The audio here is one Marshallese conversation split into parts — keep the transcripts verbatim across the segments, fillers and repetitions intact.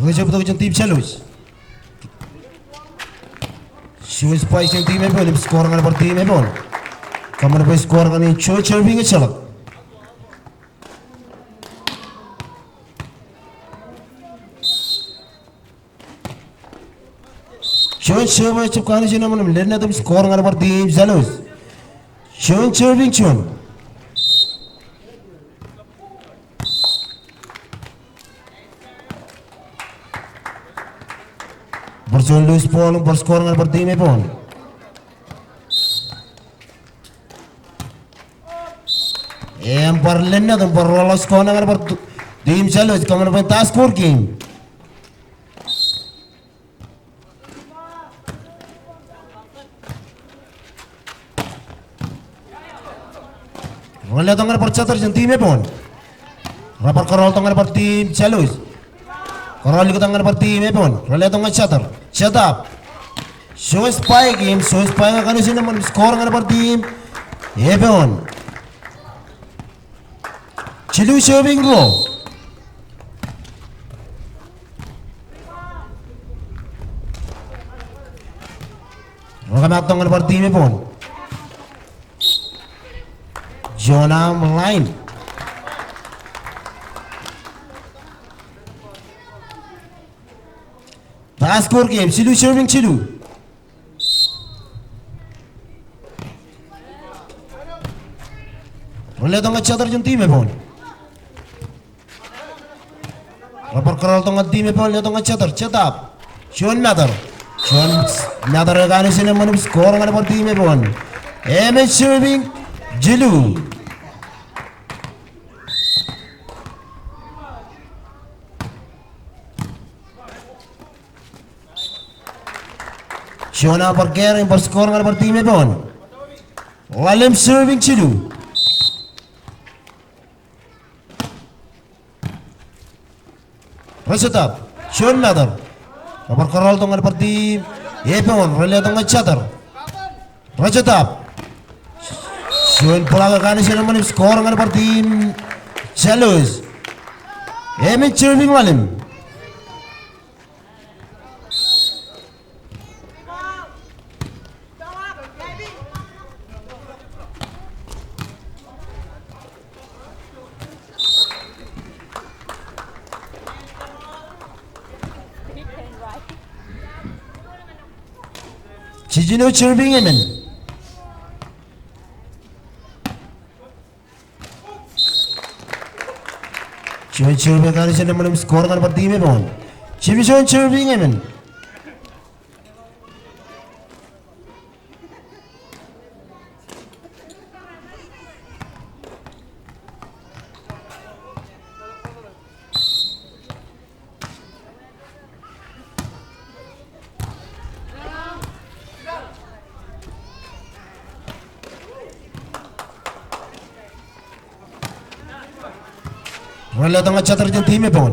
Rej jab itok jān team Jālwōj. Juon spike jān team Ebon, im score ñan bar team Ebon. Kōṃṃan bwe score ñan in juon serving ejjeḷọk. Juon serve ejjab kaanejin eṃṃan im lennot im score ñan bar team Jālwōj. Juon serving juon. Bar juon loose ball, bar score ñan bar team Ebon. Im bar lennot im bar roḷọk score ñan bar team Jālwōj, kōṃṃan bwe ta score game. Rej letok ñan bar jetar jān team Ebon. Rej bar kōrọọl tok ñan bar team Jālwōj. Kōrọọl tok ñan bar team Ebon. Rej letok ñan jetar. Jetap. Juon spike im juon spike kaanejin eṃṃan im score ñan bar team Ebon. Jilu serving ruo. Rej kōmaak tok ñan bar team Ebon. Juon aṃ line. Ta score game, jilu serving jilu. Rej letok ñan jetar jān team Ebon. Rej bar kōrọọl tok ñan team Ebon, letok ñan jetar, jetap. Juon meter. Juon meter eo kaanejin eṃṃan im score ñan bar team Ebon. Emān serving jilu. Juon aṃ bar carry im bar score ñan bar team Ebon. Ḷalem serving jilu. Rej jetap. Juon meter. Rej bar kōrọọl tok ñan bar team Ebon. Rej letok ñan jetar. Rej jetap. Juon block eo kaanejin eṃṃan im score ñan bar team Jālwōj. Emān serving ḷalem. Jiljino serving emān. Juon serving kaanejin eṃṃan im score ñan bar team Ebon. Jimison serving emān. Rej letok ñan jetar jān team Ebon.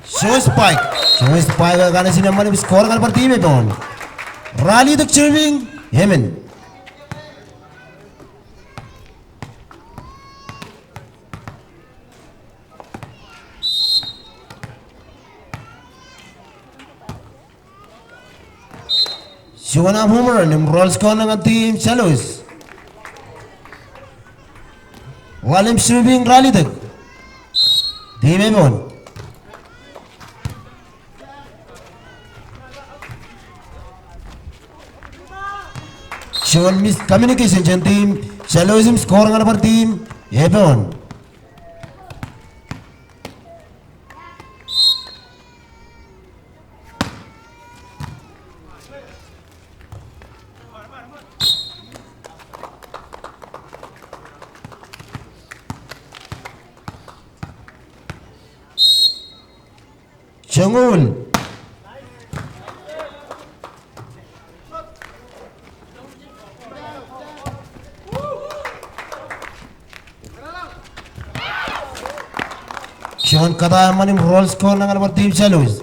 Juon spike. Juon spike eo kaanejin eṃṃan im score ñan bar team Ebon. Ralitōk serving emān. Juon aṃ home run im roll score ṇe ñan team Jālwōj. Ḷalem serving ralitōk. Team Ebon. Juon miscommunication jān team Jālwōj im score ñan bar team Ebon. Joñoul. Juon kōtaan eṃṃan im roll score ṇe ñan bar team Jālwōj.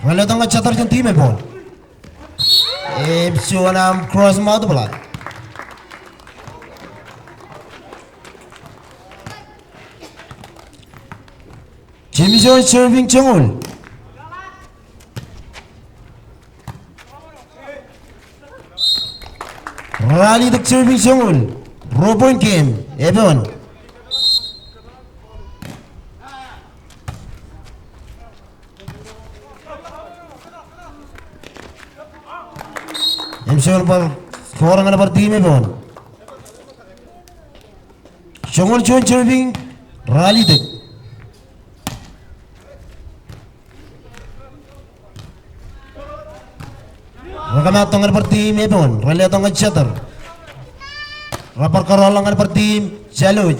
Ñan letok ñan chatōr jān team Ebon. Im juon aṃ cross multiply. Jimison serving joñoul. Ralitōk serving joñoul. Ruo point game, Ebon. Im juon bar score ñan bar team Ebon. Joñoul juon serving Ralitōk. Rekōmaat tok ñan bar team Ebon, ren letok ñan chatōr. Rej bar kōrọọl ḷọk ñan bar team Jālwōj.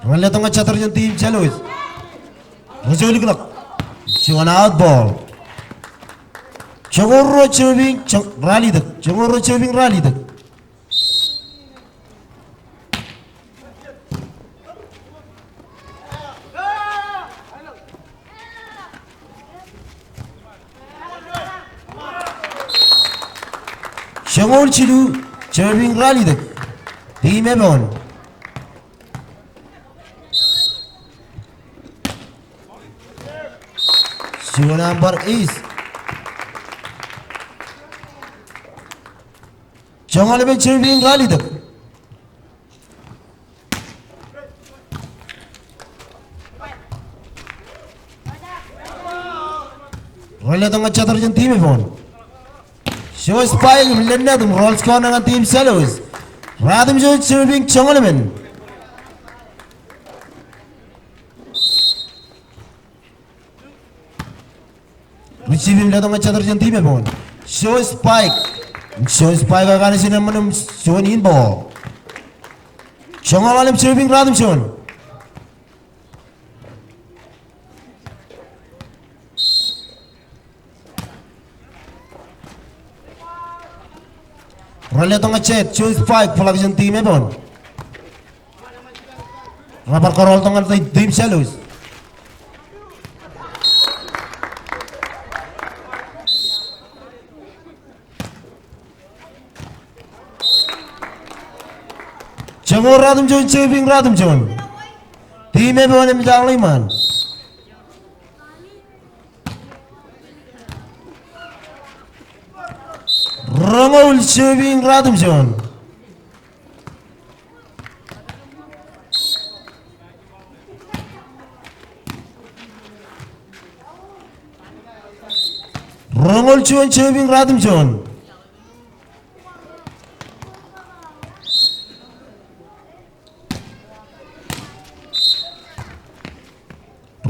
Ren letok ñan chatōr jān team Jālwōj. Rej jolukḷọk. Juon out ball. Joñoul ruo serving, joñ-, Ralitōk. Joñoul ruo serving Ralitōk. Joñoul jilu serving Ralitōk. Team Ebon. Juon aṃ bar ace. Joñoul emān serving Ralitōk. Ren letok ñan chatōr jān team Ebon. Juon spike im lennāt im roll score ṇe ñan team Jālwōj. Ratimjuon serving joñoul emān. Receive im letok ñan chatōr jān team Ebon. Juon spike. Juon spike eo ekanooj in eṃṃan im juon in ball. Joñoul ḷalem serving Ratimjuon. Ren letok ñan jet, juon spike, block jān team Ebon. Rej bar kōrọọl tok ñan team Jālwōj. Joñoul ratimjuon, serving ratimjuon. Team Ebon eṃōj aoleṃṃan. Roñoul serving ratimjuon. Roñoul juon serving ratimjuon.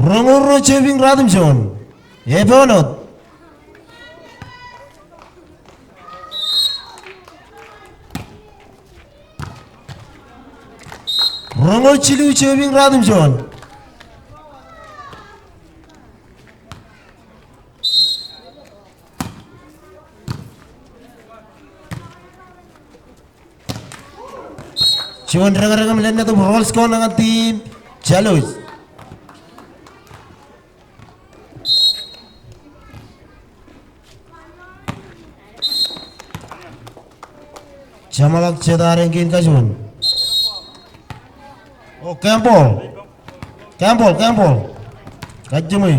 Roñoul ruo serving ratimjuon. Ebon wōt. Roñoul jilu serving ratimjuon. Juon deñdeñ im lennāt im roll score ṇe ñan team Jālwōj. Jeṃḷọk jet ad eñin kajuon. O, Campbell. Campbell, Campbell. Kajjiṃwe.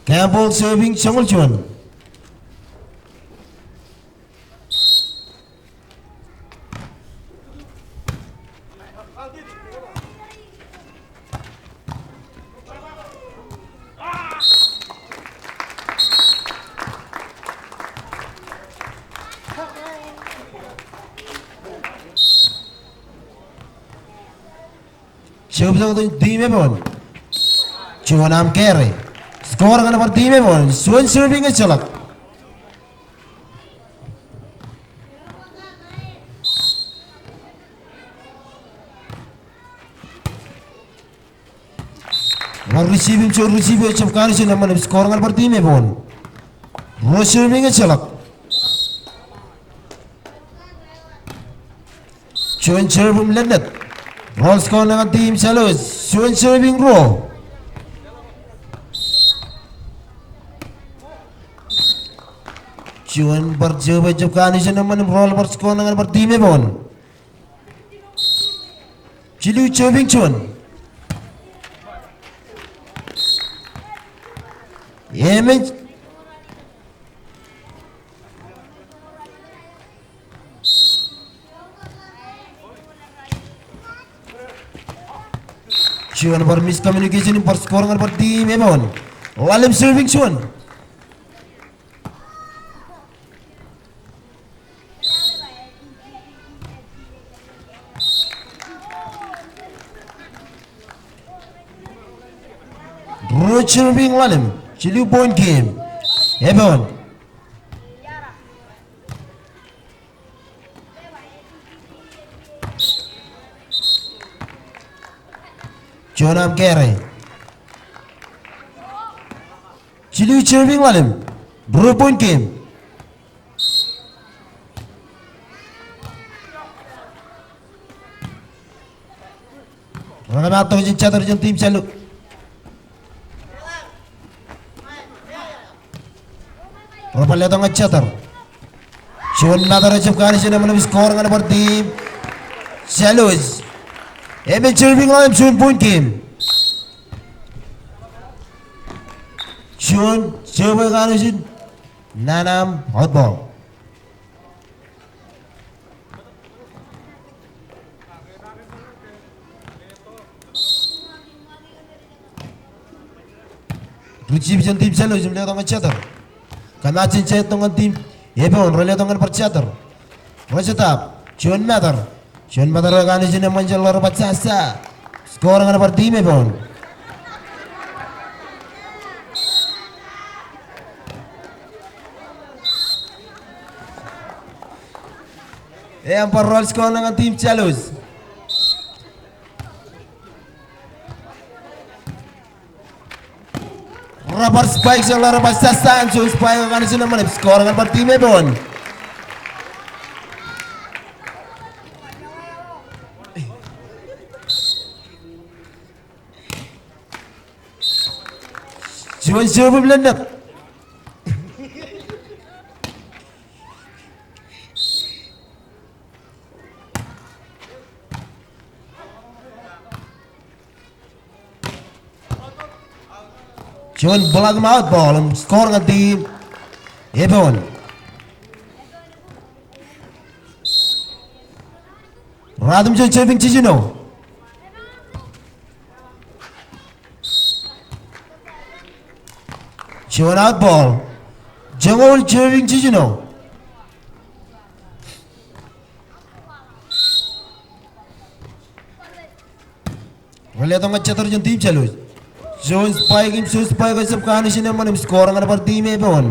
Campbell serving joñoul juon. Juon arm carry. Score ñan bar team Ebon. Juon serving ejjeḷọk. Bar receive im juon receive ejjab kanooj in eṃṃan im score ñan bar team Ebon. Ruo serving ejjeḷọk. Juon serve im lennot. Roll score ñan team Sailors. Juon serving ruo. Juon bar serve ejjab kanooj in eṃṃan im roll bar score ñan bar team Ebon. Jilu serving juon. Emej. Juon bar miscommunication im bar score ñan bar team Ebon. Ḷalem serving juon. Ruo serving ḷalem. Jilu point game. Ebon. Juon arm carry. Jilu serving ḷalem. Ruo point game. Rekōmaat tok jān setter jān team Sailors. Rej bar letok ñan setter. Juon matter ejjab kanooj in eṃṃan im score ñan bar team Sailors. Emej serving ḷalem, juon point game. Juon serve kanooj in naan arm out ball. Receive jān team Sailors im letok ñan setter. Kōmaat jān setter tok ñan team Ebon, rej letok ñan bar setter. Rej setup, juon matter. Juon matter eo kanooj in eṃṃan, ej ḷoor baj sasa. Score ñan bar team Ebon. Eṃṃan bar roll score ñan team Sailors. Rej bar spike, ej ḷoor baj sasa, juon spike eo kanooj in eṃṃan im score ñan bar team Ebon. Juon serve im lennot. Juon block im out ball im score ñan team Ebon. Ratimjuon serving jiljino. Juon out ball. Joñoul serving jiljino. Rej letok ñan setter jān team Sailors. Juon spike im juon spike ejjab kanooj in eṃṃan im score ñan bar team Ebon.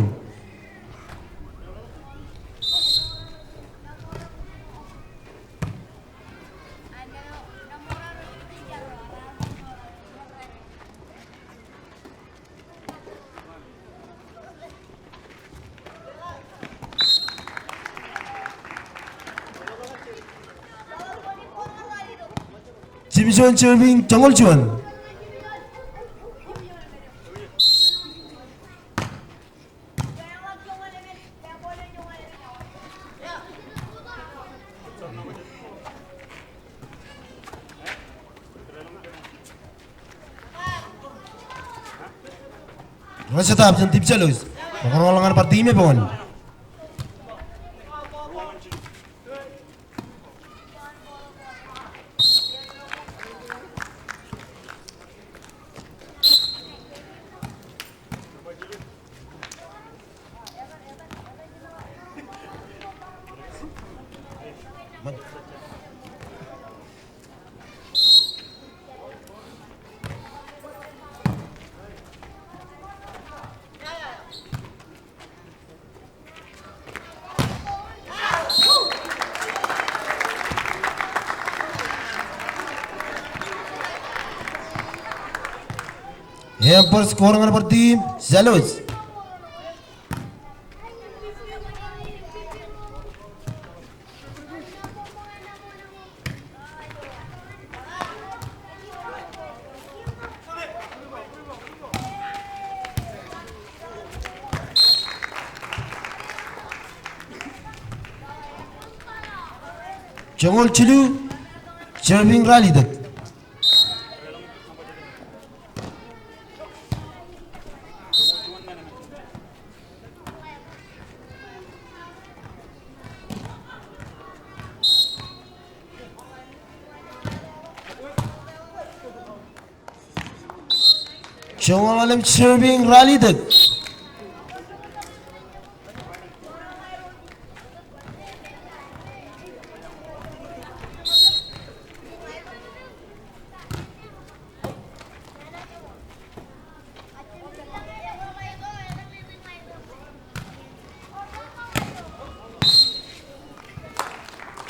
Jimjuon serving joñoul juon. Rej setup jān team Sailors. Rej roll ñan bar team Ebon. Ej bar score ñan bar team Jālwōj. Joñoul jilu, Serving Ralitōk. Joñoul ḷalem, Serving Ralitōk.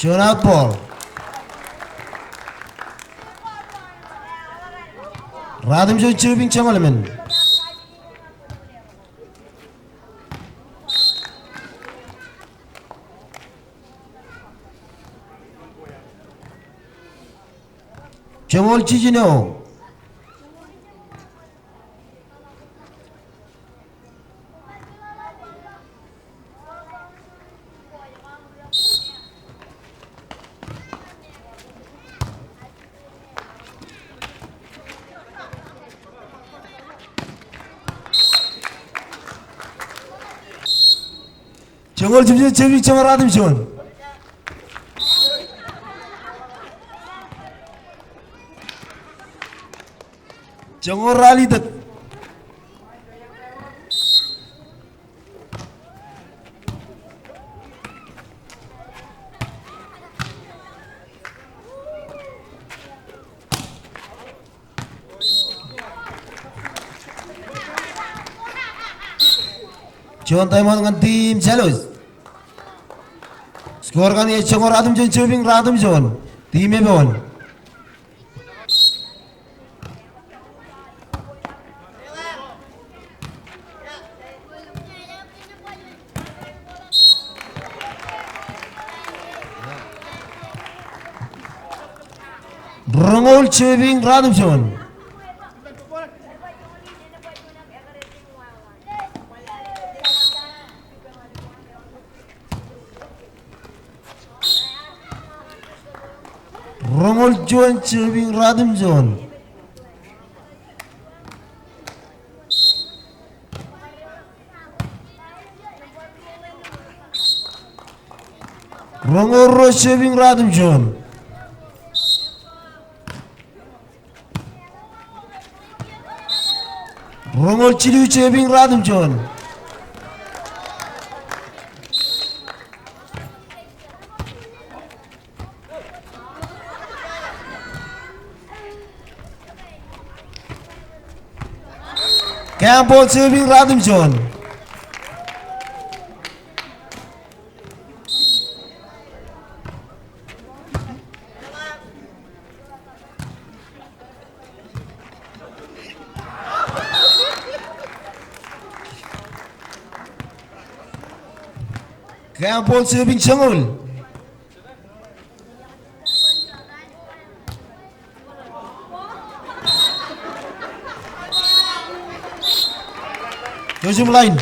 Juon out ball. Ratimjuon Serving joñoul emān. Joñoul jiljino. Joñoul jimjuon, Serving joñoul ratimjuon. Joñoul ralitōk. Juon time out ñan team Jālwōj. Score kaṇ ej joñoul ratimjuon, Serving ratimjuon. Team eo ej wōn. Roñoul, Serving ratimjuon. Roñoul juon, Serving ratimjuon. Roñoul ruo, Serving ratimjuon. Roñoul jilu, Serving ratimjuon. Campbell, Serving ratimjuon. Campbell, Serving joñoul. Joseph Line.